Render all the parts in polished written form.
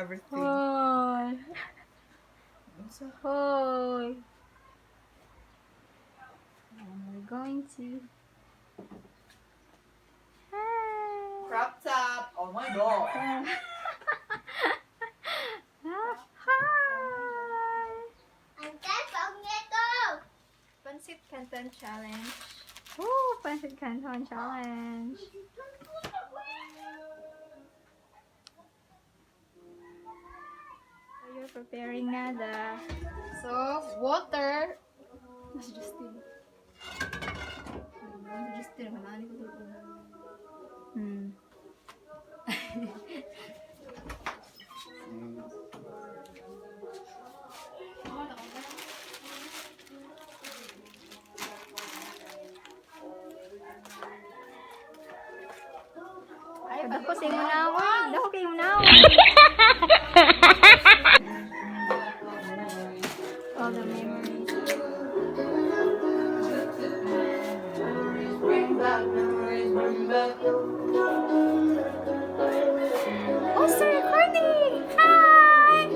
Everything. Hoy. Unsa? Hoy. And we're going to. Hi. Crop top. Oh my God. Hi. Ang kapag nito. Pancit Canton Challenge. Woo! Pancit Canton Challenge. So you're preparing na the. So, water. Nasa Justin. Nasa Justin, manani ko tulog. Ay, dako sa imo nawong. Dako kay imo nawong. All the memories. Bring back memories, bring back. Oh, still recording! Hi!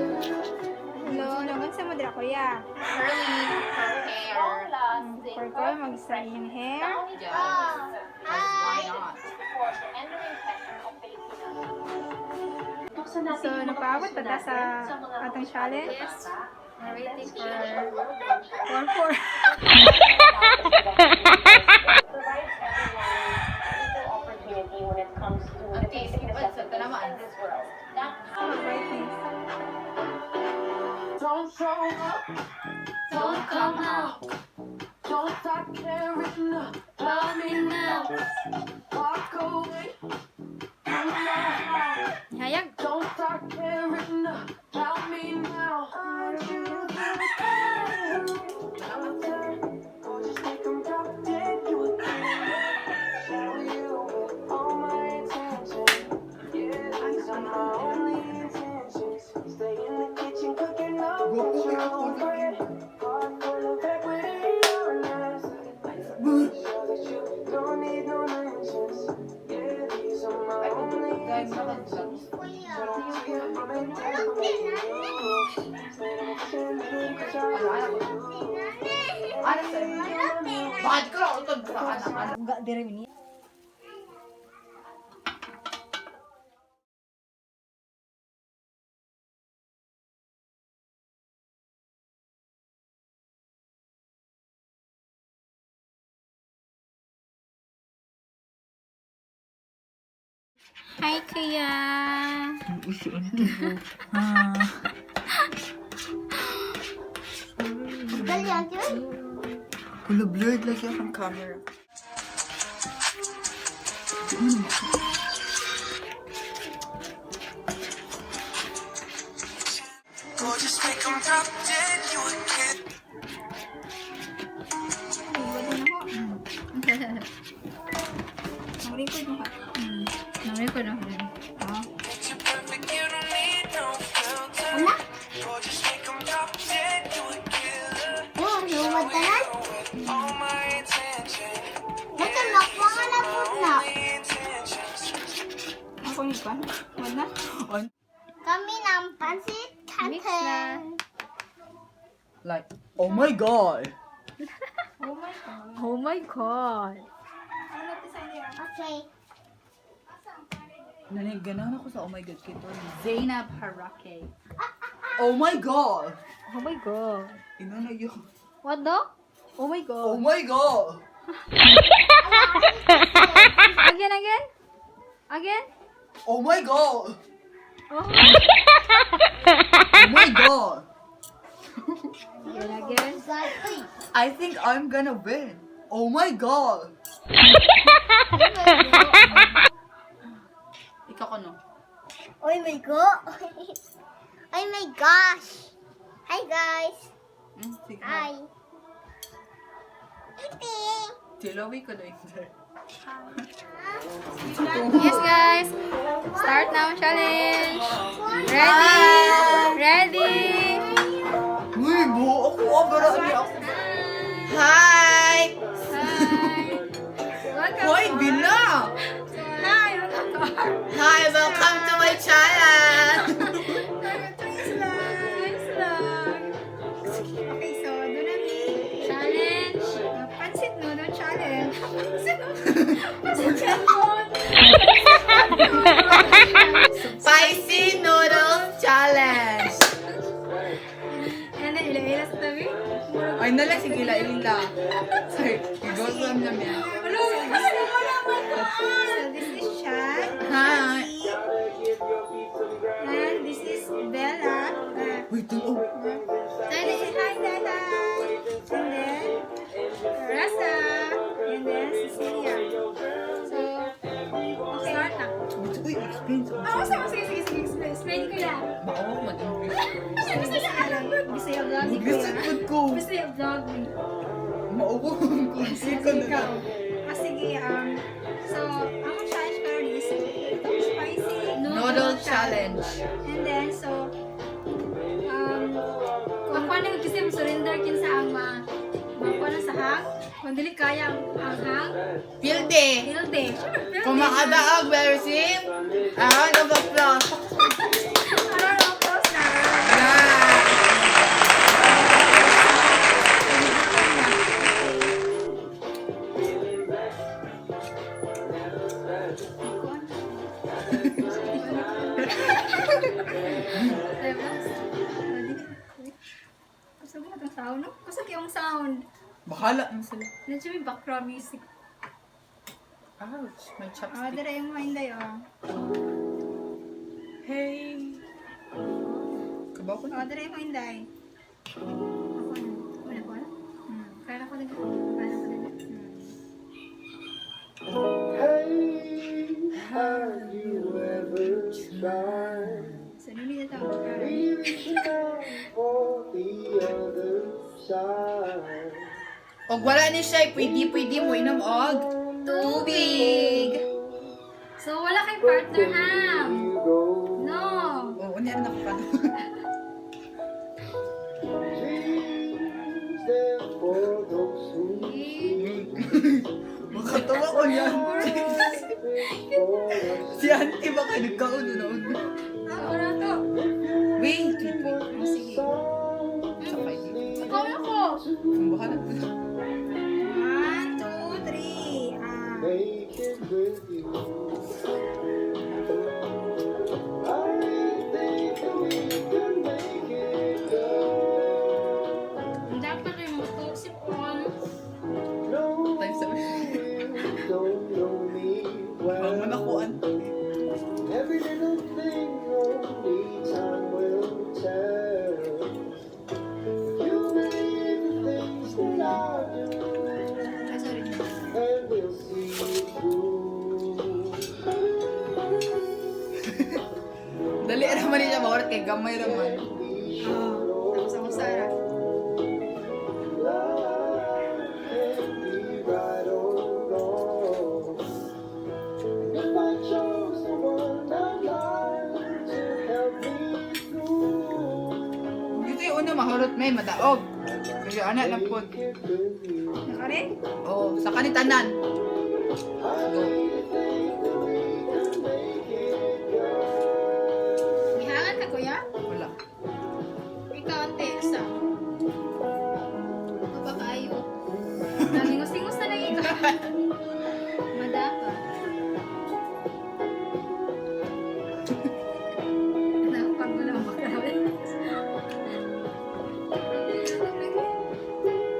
Hello, naman sa mo dira kuya. Curly her hair. For ko mag-style yung hair. Oh. Why not? So, napaabot pa ta sa atong challenge. Yes. We're waiting for 4-4. Provides everyone equal opportunity when it comes to the Okay, basic sige, sa necessities tanamaan. in this world. Brightness. Don't show up, Don't come out. Don't start caring about me now. Walk away. Hayag. Don't start caring about me now. Aren't you the kind who just make 'em drop dead? You would shower you with all my attention. Yeah, these are my only intentions. Stay in the kitchen cooking up Guwapo your kay own ako. bread. Heart full of equity, you're an asset. Show that you don't need no mentions. Yeah, these are my only Guys, intentions. Kuya. Ano sa Bakit ko lang utod sa anak? Uga dire ni. Hi, Kuya. Dali ang yun. Wala, blurred lagi akong camera. Gorgeous, make 'em drop dead, you a kid. Ang record mo ka. Nang-record na ako. Picture perfect, you don't need no filter. Ano? Gorgeous, make 'em drop dead, you a killer. Oh, lumad tanan. With all my attention, Ito, nakuha nga na po na. only intentions. Ako ni pa. Wala. Kami ng pansit Mix na. canton. Like, oh my God. Oh my God. Oh my God. Okay. Naniganahan ako sa oh my God kay Tony. Zainab Harake. Oh my God. Oh my God. Ino na yun. What the? Oh my Oh God. my God. Again, again? Again? Oh my God. Oh. Oh my God. Again, again. God, uy. I think I'm gonna win. Oh my God. Ikaw ko no. Oh my God. Oh my gosh. Hi guys. Sige. Hi. Eating. Tilowi ko na yun. Yes, guys. Start now challenge. Ready? Ready? Uy, buo ako. Ah, bara ani ako. Hi! Hi. Welcome. Hoy, Bina! Hi, welcome to our Hi, welcome to my channel! Cellphone. Spicy Noodles Challenge! Ano na, ila-ila sa tabi? Ay, nala, sige, ila, ila. Sorry, go to them na. Wala, wala man to. So this is Shad. Hi! And this is Bella. Wait, oh. This is hi, Dada. And then, Rasa. And then, Cecilia. So, okay. Start na. Uy, explain sa Ah, sige, sige, sige, sige. Explain, explain ko yan. Baka ako mag-English. Gusto niya alam ko. Bisaya vlog ni Kuya. Gusto food ko. Bisaya vlog ni. Maupo ko. Sige ko na Ikaw. lang. Ah, sige, so, ang challenge karon is itong spicy Noodle Challenge. And then, so, kung ako na kasi surrender kinsa ang makuha na sa hang, kung dili kaya ang hang, Pilde! pilde. Sure, pilde. Kung makadaog, will receive a round of applause. A round of applause na. Yeah! Gusto mo na itong sound, no? Gusto kayong sound. Bahala mo sila. Nandiyan may background music. Ouch, my Oh, chopstick. dara yung mga inday, oh. Hey! Kabaw ko Oh, na. dara yung mga inday. Ako na. Wala ko na? Kaya ko din. Kaya ko din. Hey, have you ever tried So, nuni na to. reaching out for the other side? Og wala ni siya, pwede, pwede mo inom og Tubig! So, wala kay partner, ha? You go, No! Oo, niya na pa. dreams there for those who sleep. Makatawa ko yan. For us Si auntie baka nagkaon na noon. Ako na to. Wait, wait, wait. Oh, sige. Sakay. Ikaw na ko! Ang bahala. One, two, three. Ah. make it with you. I think that we can make it good. Dapat rin mo to. Sipon. No, Times seven. you don't know me Bangon well. ako, auntie. Every little thing only time will tell. You believe the things that I do, Ah, sorry. and we'll see it through. Dali raman niya maorat kay gamay raman. Oh, tapos ako, Sarah. Love can be right or wrong. And if I chose the one I like to help me through, Dito yung una mahurot may madaog. Kasi ana lang po. make it with you. Nakari? Oh, sa kanitanan. I really think that we can make it good. Gihangan ka, kuya? Wala. Ikaw, ante, isa. Ito pa kayo. Nangingos-ingos na lang ikaw. Madapa. Nakapagod ang bakla.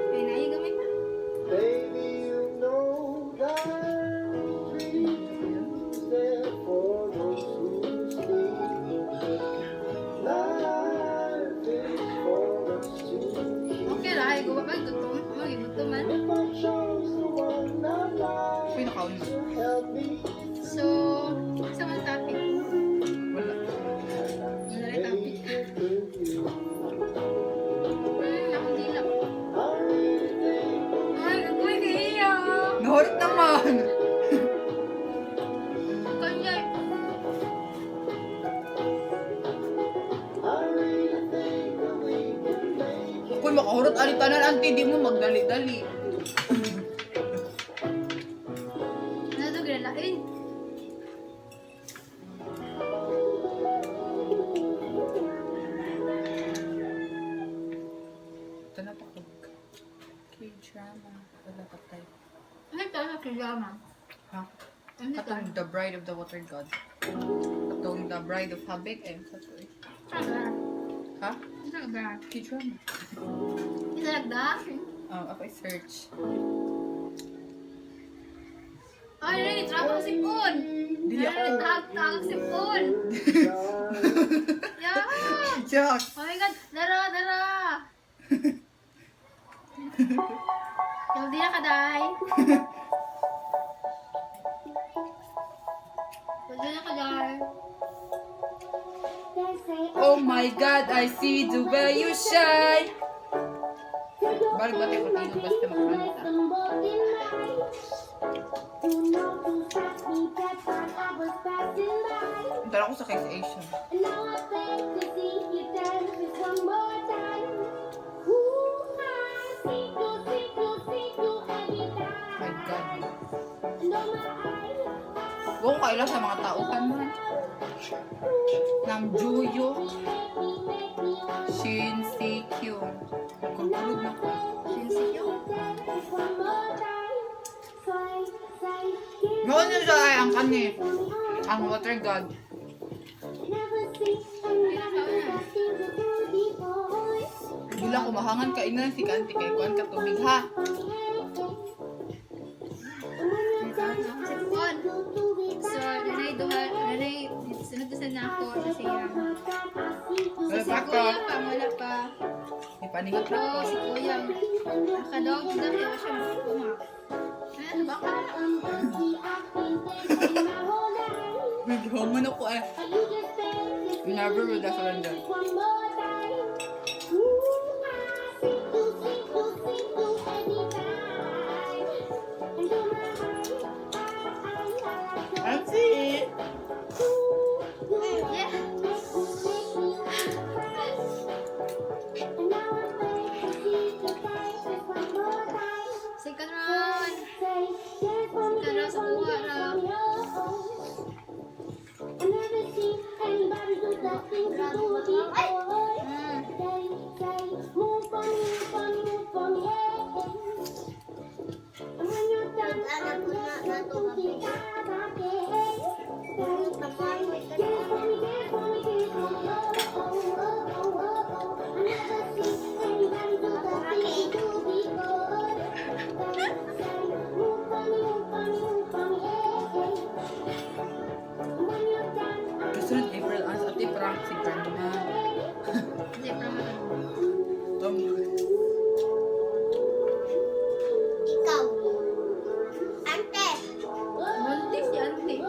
Ay, naigamit pa. Baby, you know that dreams there for those who sleep. Life is for us to keep. Okay lah, ay, gawa pa, gutom. Mag-gutom man. If I chose the one I like Uy, nakaon na. to help me So, sa mga topic. Wala. Wala rin topic. make it with you. Akong dila. I really think Ay, agoy kayo. Nahurot naman. Kanya, I really think that we can make it. Kung makahurot ani tanan auntie, di mo magdali-dali. Ano ginalain? Ito na pa ko. K-drama. Wala pa tayo. Ano to? K-drama. Ha? Ano to? Katong The Bride of the Water God. Katong The Bride of Habit. Eh, sa to eh. Ha? Ano K-drama. Isa nagda? Ako i-search. Ay, nani, trabaho si Pon. Dili ako. Tag-tag si Pon. Yeah. Jack! Oh my God, dara, dara. Yung di na ka, day. Yung na ka, day. Oh my God, I see the way you shine! Balik ba tayo kung basta makakanta? Dala ko sa Case Asia. My God. Huwag ko kaila sa mga tauhan man. Nam Juyo, Shin Si Kyung. Nagkulog na ko. Shin Si Kyung. Noon na siya ay ang kani. Ang water god. Bila kumahangan ka ina si kanti kay kuan ka tubig ha. Si Pon. So, nanay duha, nanay, sunod na na ako kasi Wala si pa Kuya ka. pa, wala pa. Ipaningot na Oo, ko. si Kuya. Nakadog na kaya siya makakuha. Ano ba ka? Naghaman ako eh. Never will I surrender. Auntie! Yeah. Second round. Second round sa kuha ra. Kasunod April ang sa ate prank si grandma. Hindi, promo. Ikaw. Ante. Buntis si auntie.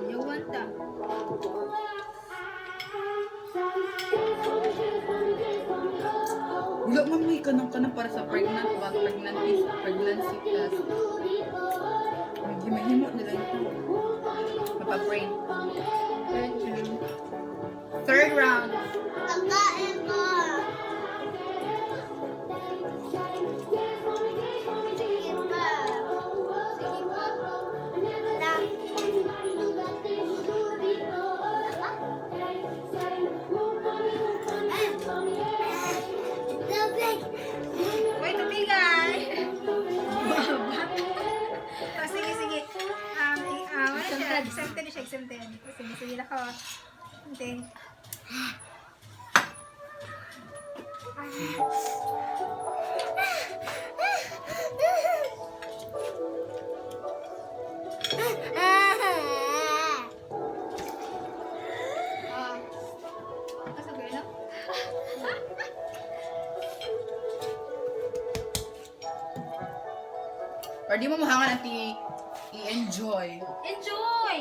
Yawan ta. Wala man may kanang kanang para sa pregnant ba? Pregnancy, pregnancy test. Maghimahimo nila ito. Mapabrain. Third round. Third round. Pagkain ko. Sige pa. Sige po. Lang. Tubig. Wait, tumigay! Oh, sige, sige. Wala siya. Exempted siya, exempted. Sige, sige na ko. Okay. Ah. Kasabay na? Or di mo mahangan at i-enjoy. Enjoy!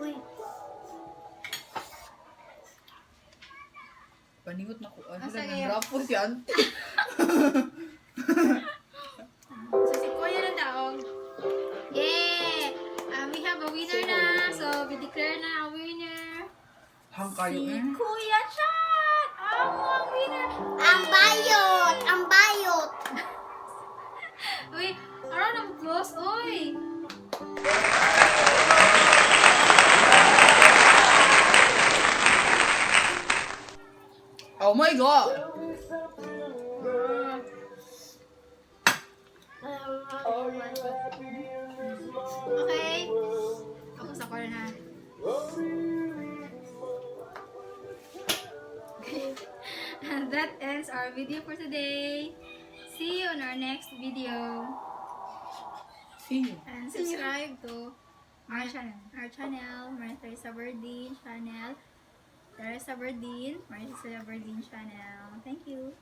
Uy. Paningot na ko. Ano Ah, lang, sige. rapo si auntie. So, si Kuya na daog. Yeah! We have a winner na. So, we declare na a winner. Hang kayo Si eh. Kuya Chan! Amo ang winner! Ang bayot! Ang bayot! Uy, a round of applause, uy! Oh my God! Okay. Ako sa corner. And that ends our video for today. See you on our next video. See you. And subscribe to our channel. Our channel, Maria Teresa Verdin channel. Teresa Verdin, Maria Teresa Verdin channel. Thank you.